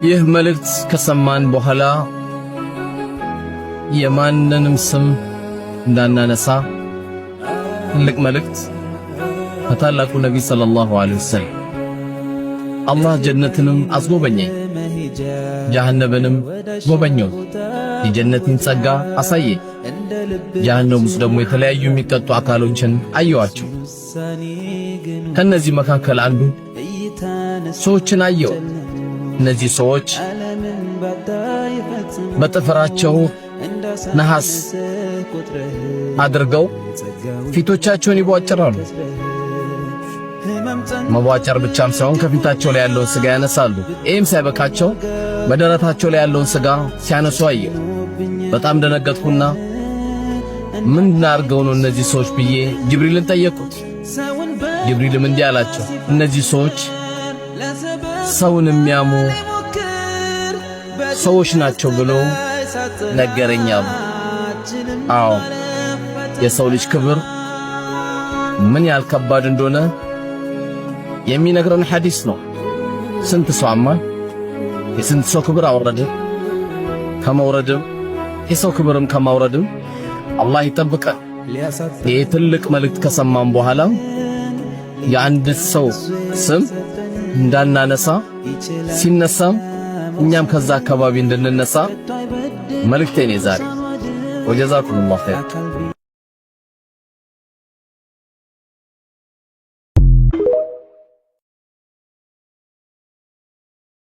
ይህ መልእክት ከሰማን በኋላ የማንንም ስም እንዳናነሳ ትልቅ መልእክት ከታላቁ ነቢይ ሰለላሁ ዐለይሂ ወሰለም። አላህ ጀነትንም አስጎበኘኝ፣ ጀሃነምንም ጎበኘው። የጀነትን ጸጋ አሳየኝ። ጀሃነም ውስጥ ደግሞ የተለያዩ የሚቀጡ አካሎችን አየዋቸው። ከነዚህ መካከል አንዱ ሰዎችን አየው። እነዚህ ሰዎች በጥፍራቸው ነሐስ አድርገው ፊቶቻቸውን ይቧጭራሉ። መቧጨር ብቻም ሳይሆን ከፊታቸው ላይ ያለውን ስጋ ያነሳሉ። ይህም ሳይበቃቸው በደረታቸው ላይ ያለውን ስጋ ሲያነሱ አየሁ። በጣም ደነገጥኩና ምን አድርገው ነው እነዚህ ሰዎች ብዬ ጅብሪልን ጠየቅኩት። ጅብሪልም እንዲህ አላቸው፣ እነዚህ ሰዎች ሰውን የሚያሙ ሰዎች ናቸው ብሎ ነገረኝ አሉ። አዎ፣ የሰው ልጅ ክብር ምን ያህል ከባድ እንደሆነ የሚነግረን ሐዲስ ነው። ስንት ሰው አማን፣ የስንት ሰው ክብር አወረደ። ከመውረድም የሰው ክብርም ከማውረድም አላህ ይጠብቀን። ይህ ትልቅ መልእክት ከሰማን በኋላ የአንድ ሰው ስም እንዳናነሳ፣ ሲነሳም እኛም ከዛ አካባቢ እንድንነሳ መልእክቴ ነው ዛሬ። ወጀዛኩሙላሁ ኸይር።